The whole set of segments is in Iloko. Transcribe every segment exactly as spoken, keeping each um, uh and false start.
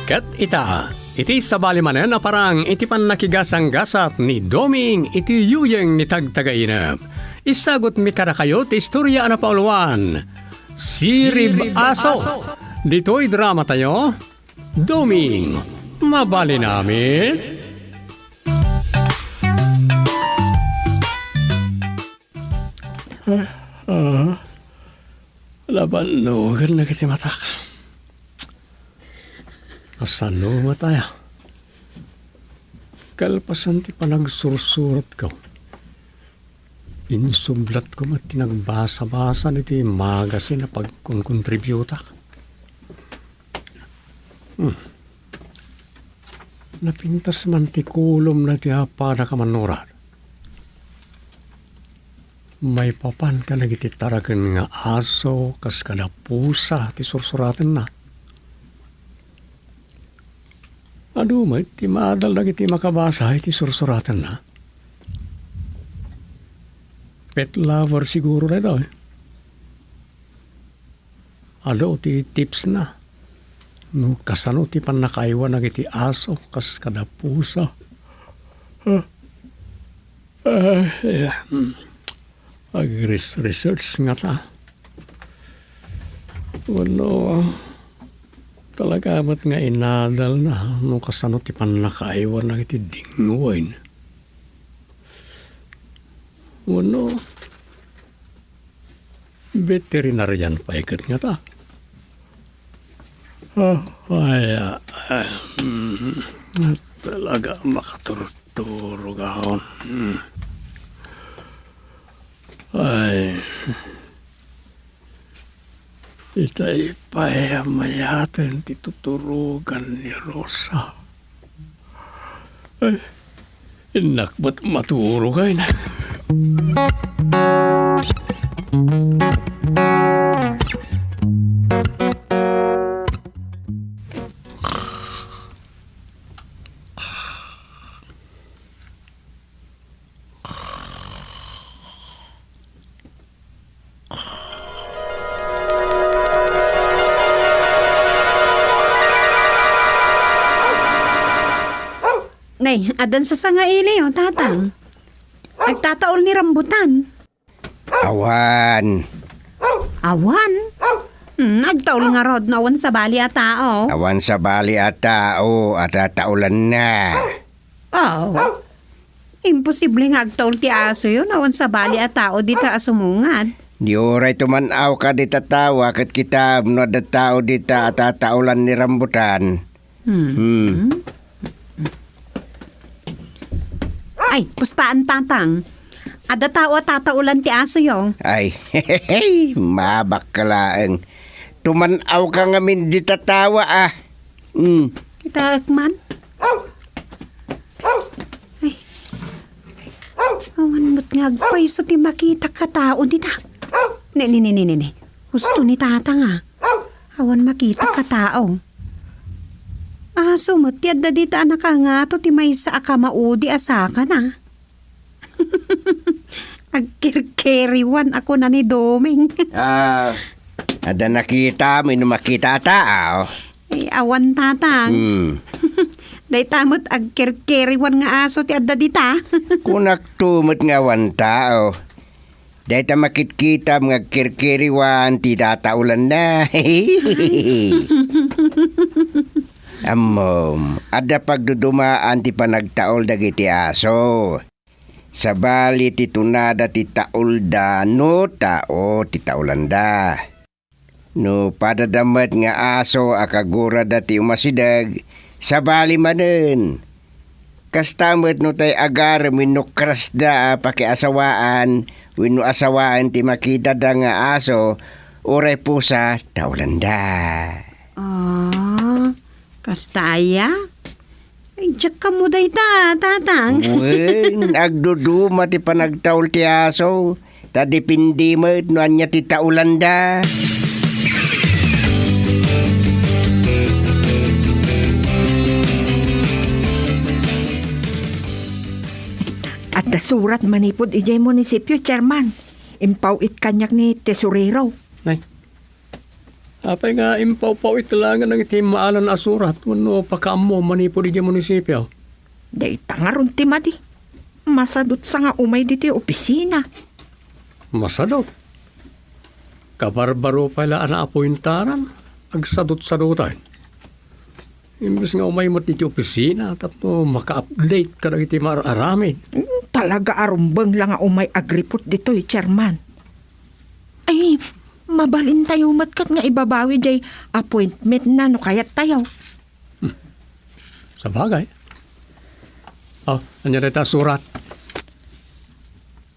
Ket ita, iti sabali manen a parang iti pannakigasanggasat ni Doming iti yuyeng ni Tagtagainep, isagutmi kadakayo ti istorya a napauluan, Sirib-aso. Ditoy dramatayo, Doming, mabalin amin? Ah, ah. Nabannogan dagiti matak. Kasano met aya? Kalpasan ti panagsursuratko, insublatko met ti nagbasa-basa iti magasin a pagkonkontributak. Hmm. Napintas man ti kulom na ti apadak a mannurat. Maipapan kadagiti taraken nga aso kas kada pusa ti sursuratenna. Adu met ti maadal dagiti makabasa iti sursuratenna. Pet lover siguro daytoy. Adu ti tipsna no kasano ti pannakaaywan dagiti aso kas kada pusa. Ah, ah, yeah. Hmm. Agres-research ngata. Wenno, talaga met nga inadalna no kasano ti pannakaaywan dagiti dingwen. Wenno, veterinarian pay ket ngata. Ah, ay, ah, ah, mm, talaga makaturturog akon. Mm. Ay. Itay pay a mayaten ti tuturogan ni Rosa. Ay, innak met maturog ay na. Nay, addan sasanga ili, o, tatang. Agtataol ni rambutan. Awan. Awan? Hmm, agtaol ngarud no awan sabali a tao. Awan sabali a tao a tataolanna. Oh. Imposible nga agtaol ti asoyo no awan sabali a tao dita a sumungad. Di uray tuman-awka dita tao a ket kitam no adda tao dita a tataolan ni rambutan. Hmm. Hmm. Ay, pustaan, tatang. Adda tao a tataolan ti asoyo. Ay, mabakka laeng. Tuman-awka ngamin dita tao, ah. Hmm. Kitaek man. Ay. Awan met nga agpayso ti makitak a tao dita. Ne, ne, ne, ne, ne, ne. Husto ni tatang, ah. Awan makitak a tao. Aso met ti adda dita a nakangato ti maysa a kamaudi a sakana. Agkerkeriwan a kuna ni Doming. Ah, adda nakitam wenno makita a tao? Ay, awan, tatang. Hmm. Dayta met agkerkeriwan nga aso ti adda dita. Kunakto met nga awan tao. Dayta makitkitam nga agkerkeriwan ti tataolanna. Ammom, adda pagdudumaan ti panagtaol dagiti aso. Sabali ti tunada ti taolda no tao ti taolanda. No padada met nga aso a kagurada ti umasideg, sabali manen. Kasta met no tay agarem wenno crushda a pakiasawaan wenno asawaan ti makitana nga aso, uray pusa, taolanda. Ah, kasta aya? Ay, diak ammo dayta, tatang. Wen, agduduma ti panagtaol ti aso. Ta depende met no ania ti taolanda. Adda surat manipud idiay munisipio, Chairman. Impaw-it kaniak ni Tesorero. Nay, Apay nga impawpaw-it laengen dagiti maalan a surat wenno pakaammo manipud idiay munisipio? Dayta ngarud ti madi. Masadutsa nga umay ditoy opisina. Masadut? Kabarbaro pay la a naapuentaran, agsadutsadutan. Imbes nga umay met iti opisina tapno maka-update kadagiti maar-aramid. Mm, talaga a rumbeng la nga umay agripot ditoy, Chairman. Ay, mabalintayo met ket nga ibabawi jay appointment na no kayat tayo. Hmm. Sabagay. Oh, ania dayta a surat?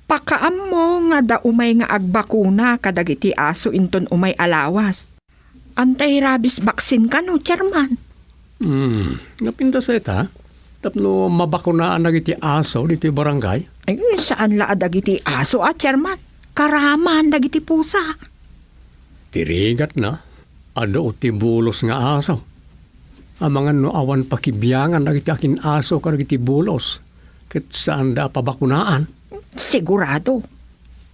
Pakaammo nga adda umay nga agbakuna kadagiti aso inton umay a lawas. Anti-rabies vaccine kano, Chairman? Hmm, napintas ita? Tapno mabakunaan dagiti aso ditoy barangay? Ay, saan la a dagiti aso a, Chairman. Karaman dagiti pusa. Ti rigatna, adu ti bulos nga aso. Amangan no awan pakibiangan dagiti akin-aso kadagiti bulos, ket saanda a pabakunaan. Sigurado.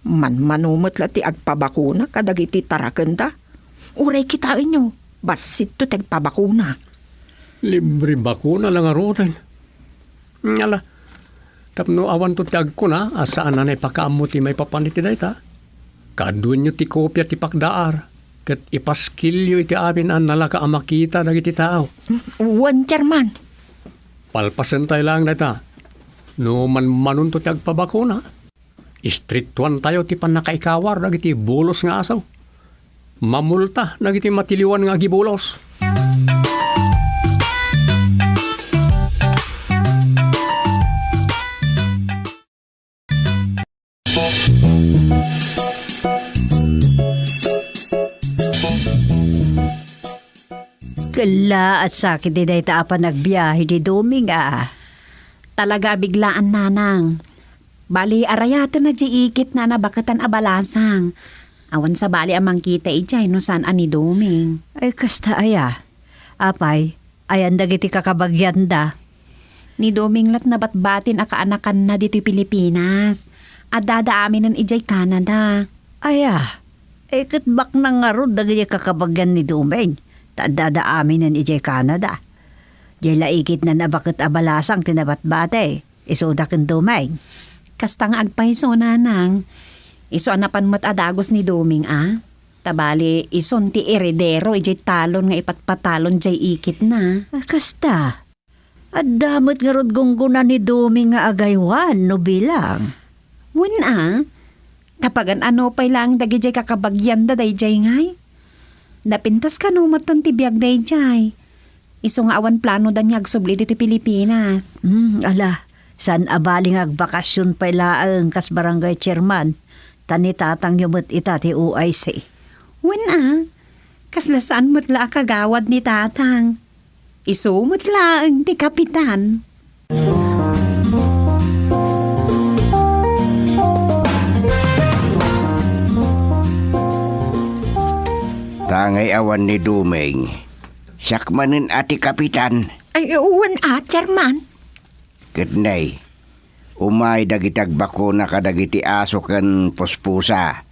Manmano met la ti agpabakuna kadagiti tarakenda. Uray kitaenyo, bassitto ti agpabakuna. Libre bakuna la ngaruden. Ala, tapno awanto ti agkuna a saan a naipakaammo ti maipapan iti dayta, kaduenyo ti kopia ti pakdaar, ket ipaskilyo iti amin a nalaka a makita dagiti tao. Wen, Chairman. Palpasentayo laeng dayta. No manmanonto ti agpabakuna, istriktoantayo ti pannakaikawar dagiti bulos nga aso. Mamulta dagiti matiliwan nga agibulos. Kella, asakit ti dayta a panagbiahe ni Doming, a. Talaga a biglaan, nanang. Bali, arayatenna diay ikitna a nabaketan a balasang. Awan sabali a mangkita idiay no saan a ni Doming. Ay, kasta aya. Apay, ayan dagiti kakabagianda? Ni Doming lat nabatbatin a kaanakanna ditoy Pilipinas. Addada aminen idiay Canada. Aya, eh, ket baknang ngarud dagiti kakabagian ni Doming, ta addada aminen idiay Canada. Diay la ikitna a nabaket a balasang ti nabatbati. Isuda ken Doming. Kasta nga agpayso, nanang. Isu a napan met a dagus ni Doming, a. Ta bali, isun ti eredero idiay talon nga ipatpatalon diay ikitna. A, kasta. Adda met ngarud gunggona ni Doming nga agaywan no bilang. Wen a, ta pagan-ano pay laeng dagidiay kakabagianda daydiay ngay? Napintas kano metten ti biag daydiay? Isu nga awan planodan nga agsubli ditoy Pilipinas. Hmm, ala, saan a bali nga agbakasyon pay laeng kas barangay chairman, ta ni tatangyo met ita ti O I C. Wen a, kasla saan met la a kagawad ni tatang. Isu met laeng ti kapitan. Ta ngay awan ni Doming, siak manen a ti kapitan. Ay, wen a, chairman. Ket nay, umay dagiti agbakuna kadagiti aso ken puspusa.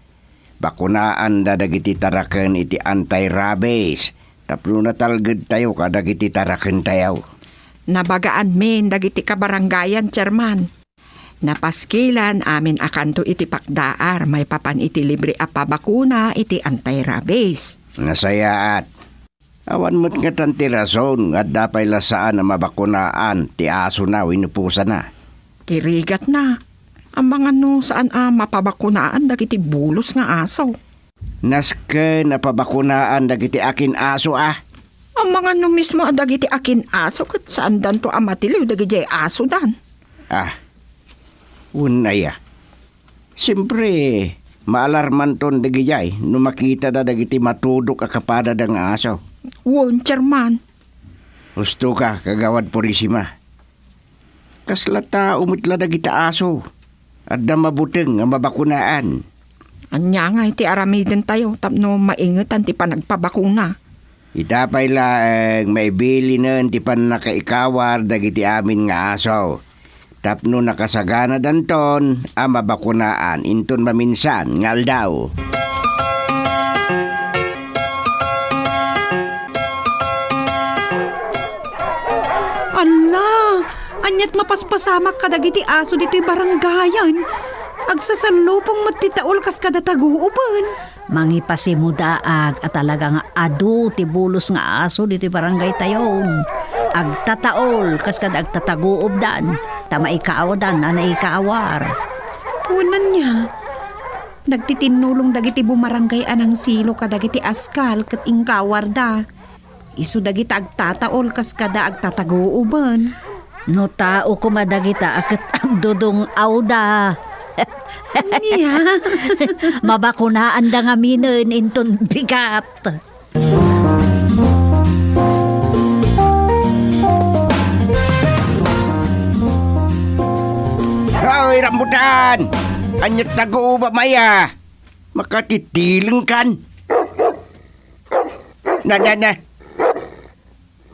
Bakunaanda dagiti taraken iti anti-rabies tapno natalgedtayo kadagiti tarakentayo. Nabagaanmin dagiti kabarangayan, chairman. Napaskilan amin a kanto iti pakdaar maipapan iti libre a pabakuna iti anti-rabies. Nasayaat. Awan met ngatan ti rason nga adda pay la saan a mabakunaan ti asona wenno pusana. Ti rigatna, amangan no saan a mapabakunaan dagiti bulos nga aso. Nasken a pabakunaan dagiti akin-aso a. Amangan no mismo a dagiti akin-aso ket saandanto a matiliw dagidiay asodan. Ah, wen aya. Siempre, maalarmanton dagidiay no makitada dagiti matudok a kapadada nga aso. Wen, chairman. Husto ka, Kagawad Purisima. Kasla tao met la dagiti aso. Adda mabuteng a mabakunaan. Ania ngay ti aramidentayo tapno maingetan ti panagpabakuna? Ita pay laeng maibilinen ti pannakaikawar dagiti amin nga aso tapno nakasaganadanton a mabakunaan inton maminsan nga aldaw. Alla, aniat mapaspasamak kadagiti aso ditoy barangayen? Agsasallupong met ti taol kas kada taguoben. Mangipasimudaak a talaga nga adu ti bulos nga aso ditoy barangaytayon. Agtataol kas kada agtataguobdan, ta maikaawadan a naikaawar. Wen ania, nagtitinnulong dagiti bumarangay a nangsilo kadagiti askal ket inkawarda. Isu dagita agtataol kas kada agtataguoben. No tao koma dagita a ket agdudung-awda. Ania? Mabakunaanda ngaminen inton bigat. Hoy, rambutan! Aniat taguobam aya? Makatitilengkan? Na, na, na.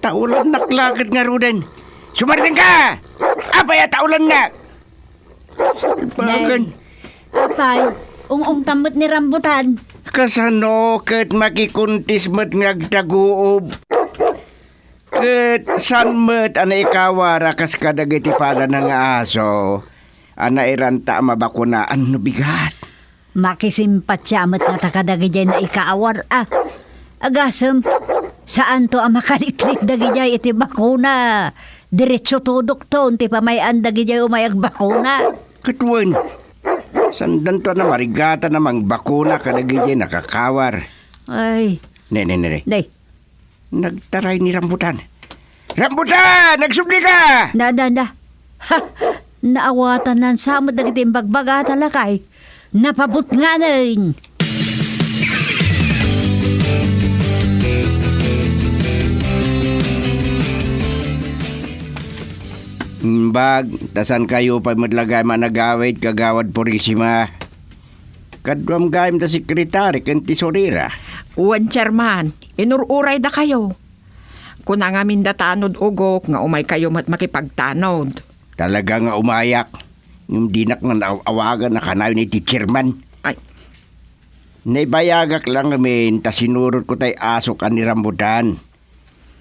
Taolannak la ket ngaruden. Sumardengka! Apay a taolannak? Salbagan. Nay, apay, ung-ungtam met ni rambutan. Kasano ket makikuntis met nga agtaguob? Ket saan met a naikawar a kas kadagiti padana nga aso a nairanta a mabakunaan no bigat? Makisimpatia met ngata kadagidiay naikaawar a. Agasem, saanto a makalitlit dagidiay iti bakuna. Diretso tudokton ti pamay-an dagidiay umay agbakuna. Ket wen, saandanto a namarigatan a mangbakuna kadagidiay nakakawar. Ay. Ne, ne, ne, ne. Day. Nagtaray ni Rambutan. Rambutan! Nagsubli ka! Na, na, na. Ha! Naawatan sa met dagiti imbagbagata, lakay. Napabutnganen. Imbag, ta saan kayo pay met la gayam a nagawid, Kagawad Purisima. Kaduam gayam da sekretari ken tesorera. Wen, Chairman, inur-uray dakayo. Kuna ngamin da tanod ugok nga umay kayo met makipagtanod. Talaga nga umayak. Ngem dinak nga naaw-awagan a kanayon iti chairman. Ay. Naibayagak la ngamin ta sinurot ko tay asok a ni Rambutan.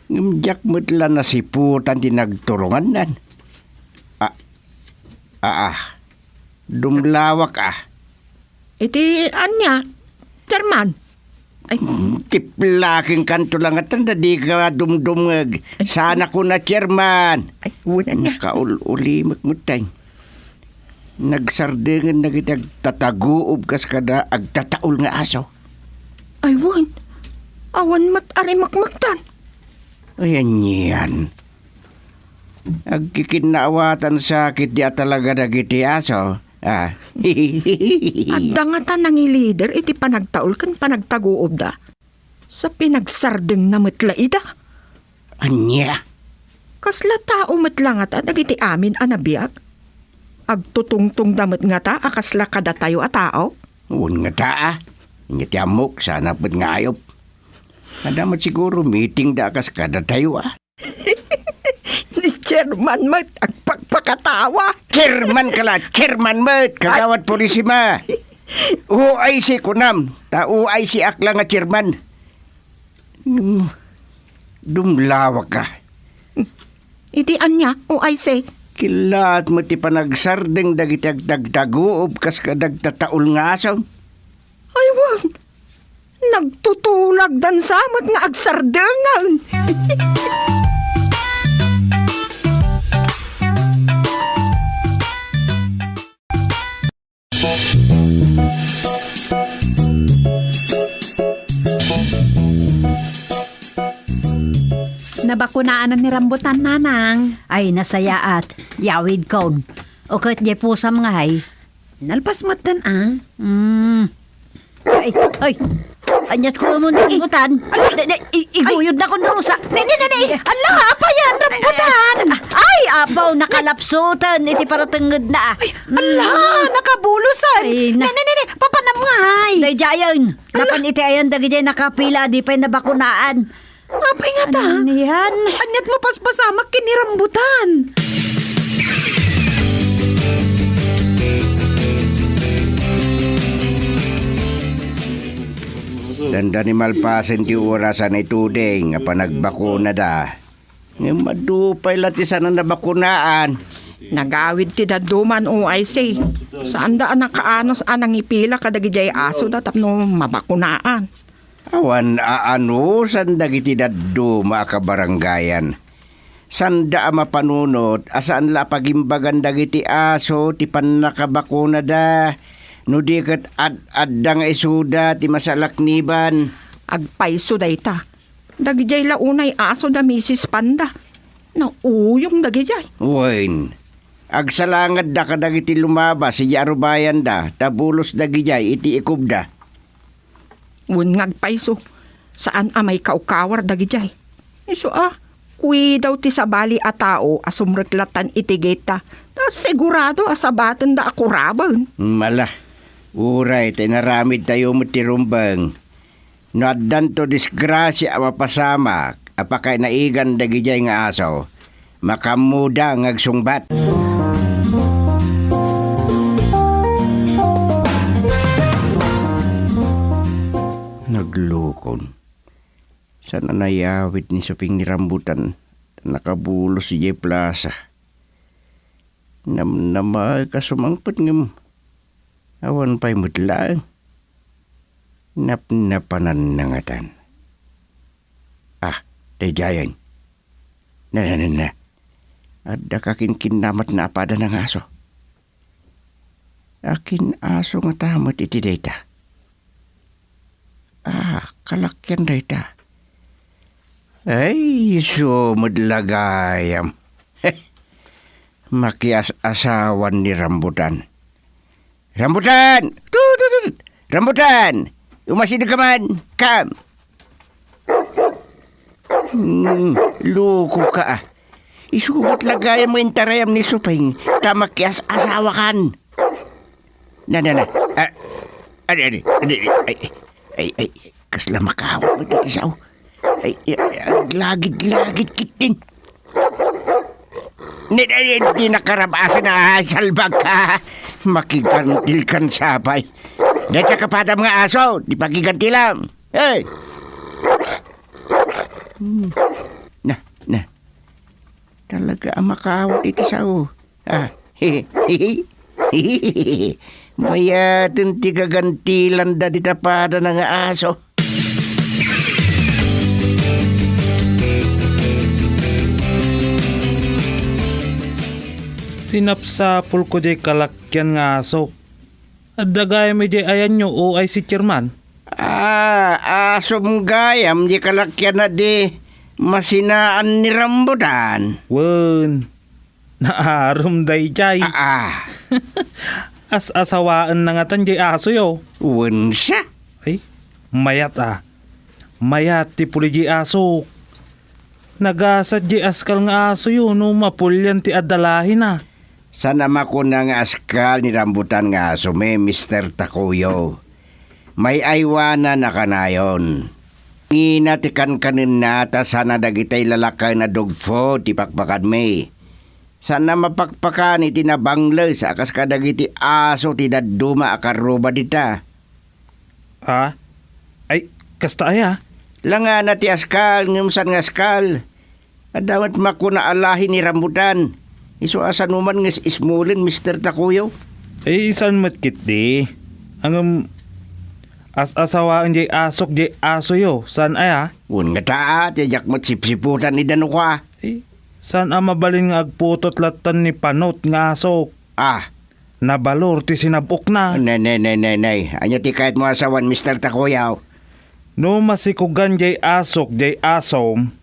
Ngem diak met la nasiputan ti nagturongannan. A, a, a. Dumlawak a. Iti ania, Chairman? Ay. Mm, tiplaken kanto la nga tanda di ka dumdumngeg. Ay. Sana ko na, Chairman. Ay, wala na. Nakaul-ulimek met tay. Nagsardengen dagiti agtataguob kas kada agtataol nga aso. Ay, wen. Awan met a rimakmaktan. Ay, anian. Agkikinnaawatan sa ketdi a talaga dagiti aso. Ah. Adda ngata nangilider iti panagtaol ken panagtaguobda. Sa pinagsardengna met la ida. Ania? Kasla tao met la ngata dagiti amin a nabiag? Agtutungtongda met ngata a kasla kadatayo a tao? Wen ngata a. Ania ti ammok, saan a met nga ayup. Adda met siguro meetingda a kas kadatayo a. Ni chairman met, agpakpakatawa. Chairman ka la, chairman met, Kagawad Purisima. O I C kunam, ta O I C ak la nga chairman. Hmm, dumlawak ka. Iti ania, O I C? Kilaat met ti panagsardeng dagiti agtagtaguob kas kadagtataol nga aso. Ay, wen. Nagtutulagdan sa met nga agsardengan. Nabakunaanan ni Rambutan, Nanang. Ay, nasayaat. Yawidkon. O ket diay pusam ngay? Nalpas met den a. Hmm. Ay, ay. Aniat ko mo rambutan. Ay, ay, i-, iguyod na kon rusa. Ni, ni, ni, ni. Ala, apay a rambutan. Ay, apaw, nakalapsutan iti paratengngedna. Ay, ala, nakabulosan. Ay, na- Ni, ni, ni, ni. Papanam ngay. Daydiayen. Ala. Napan iti ayan dagidiay nakapila a di pay nabakunaan. Apay ngata? Anian? Aniat mapaspasamak ken ni rambutan? Dandani malpasen ti oras a naituding a panagbakunada. Ngem adu pay la ti saan a nabakunaan. Nagawid ti dadduma, O I C. Saanda a nakaanus a nangipila kadagidiay asoda tapno mabakunaan. Awan aanusan dagiti dadduma a kabarangayan. Saanda a mapanunot a saan la a pagimbagan dagiti aso ti pannakabakunada, no di ket ad-adda nga isuda ti masalakniban. Agpayso dayta. Dagidiay la unay aso da Misis Panda. Nauyong dagidiay. Wen, agsalangadda kadagiti lumabas idiay arubayanda ta bulos dagidiay iti ikubda. Wen nga agpayso, saan a maikawkawar dagidiay. Isu a, kuidaw ti sabali a tao a sumreklattan iti gate ta, ta sigurado a sabatenda a kuraben. Mala, uray ta inaramidtayo met ti rumbeng. No addanto disgrasia a mapasamak a pakainaigan dagidiay nga aso, makaammoda nga agsungbat. Naglukon. Saan a nayawid ni Suping ni Rambutan ta nakabulos idiay plasa. Namnamaek a sumangpet ngem awan pay met laeng. Napnapananna ngatan. Ah, daydiayen. Na, na, na, na. Adda kakinkinnamatna a padana nga aso. Akin aso ngata met iti dayta? Ah, kalakian dayta. Ay, isu met la gayam. Makias-asawan ni Rambutan. Rambutan! Tut, tut, tut! Rambutan! Umasidegka man! Kam! Hmm, lukoka, ah. Isu met la gayam nga intarayam ni Suping ta makias-asawakan. Na, na, na. Ah, adi, adi, adi, adi. Ay, ay, ay, kasla makaawat met iti sao. Ay, ay, ay, aglagid-lagid ketdin. Ni, ay, di nakarabasa na, ay, salbagka. Makigantilkan sapay. Dayta kapadam nga aso, di pakigantilam. Hey! Hmm. Na, na. Talaga a makaawat iti sao. Ah, mayaten ti gagantilanda dita padana nga aso. Sinapsapulko diay kalakian nga asok. Adda gayam idiay ayanyo, O I C Chairman? Ah, asom gayam di kalakian a di masinaan ni Rambutan. Wen, naarom daydiay. Ah, ah. As-asawaenna ngatan diay asoyo. Wen sa? Ay, mayat a. Mayat ti puli diay asok. Nagasat diay askal nga asoyo no mapulian ti adda lahina. Saan a makuna nga askal ni Rambutan nga asomi, Mister Takuyo. May-aywanan a kanayon. Ngina ti kankanenna ta sana dagitay lalakayen a dog food ti pakpakanmi. Saan a mapakpakan iti nabangles a kas kadagiti aso ti dadduma a karruba dita. Ah? Ay, kasta aya? Langana ti askal, ngem saan nga askal? Adda met makuna a lahi ni Rambutan. Isu a sanoman nga is-ismulen, Mister Takuyo. Ay, saan met ketdi? Ngem as-asawaen diay asok diay asoyo, saan aya? Wen ngata, ti diak met sipsiputan ni Danuka. Ay, saan a mabalin nga agputot lattan ni Panot nga asok? Ah. Nabalor ti sinab-okna. Nay, nay, nay, nay, nay. Ania ti kayatmo a sawen, Mister Takuyaw? No masikogan diay asok diay asom,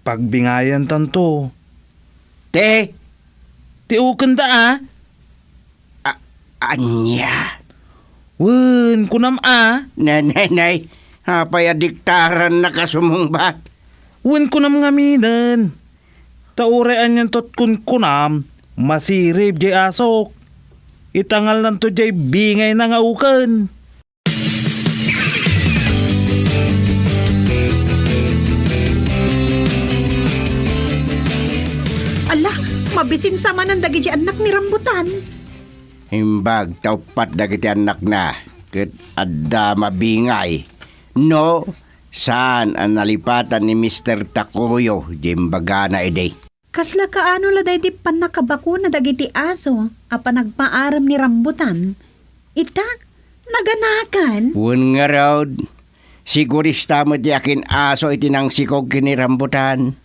pagbingayantanto. Ti? Ti ukenda a? A-, ania? Wen, kunam a? Nay, nay, nay. Apay a diktarannaka sumungbat? Wen, kunam ngaminen. Ta uray anianto ti kunkunam, masirib diay asok. Itangalnanto diay bingayna nga uken. Ala, mabisinsa manen dagidiay annak ni Rambutan. Imbag ta uppat dagiti annakna, ket adda mabingay. No, Saan a nalipatan ni Mister Takuyo diay imbagana idi. Kasla kaano la daydi pannakabakuna dagiti aso a panagpaarem ni Rambutan? Ita, naganakan? Wen ngarud, sigurista met ti akin-aso iti nangsikog ken ni Rambutan.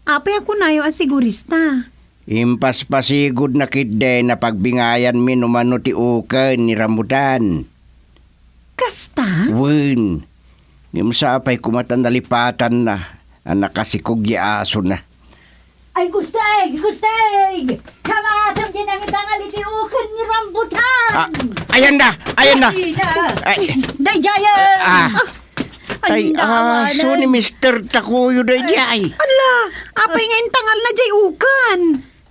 Apay a kunayo a sigurista? Impaspasigudna ketdi a pagbingayanmi no mano ti uken ni Rambutan. Kasta? Wen. Ngem sapay koma ta nalipatanna a nakasikog ti asona. Ay, Gusteg! Gusteg! Kamatem diay nangitangal iti uken ni Rambutan! Ah, ayanna! Ayanna! Ay, na. Ay. Daydiayen! Ah. Ay, Tay, ah, awanan. Su ni Mister Takuyo daydiay. Ala, apay nga intangalna diay uken?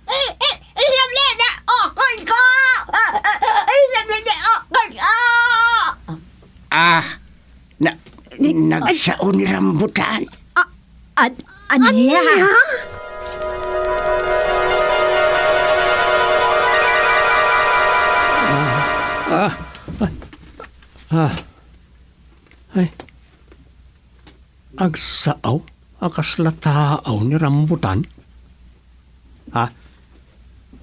Eh, eh, eh, sabli na, oh, koy ko! Ah, ah, ah, eh, sabli na, oh, koy ko! Ah, na, nagsao ni Rambutan. Ah, an-, ania? Ania? Ah, ah, ah. Ay. Agsao a kasla tao ni Rambutan? Ha?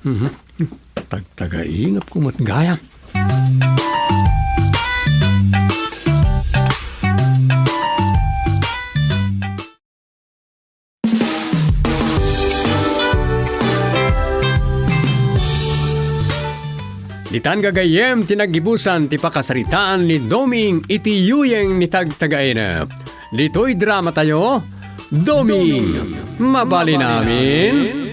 Mhm. Tagtagainepko met gayam. Ditan gagayyem ti naggibusan ti pakasaritaan ni Doming iti yuyeng ni Tagtagainep. Ditoy dramatayo, Doming, mabalin amin.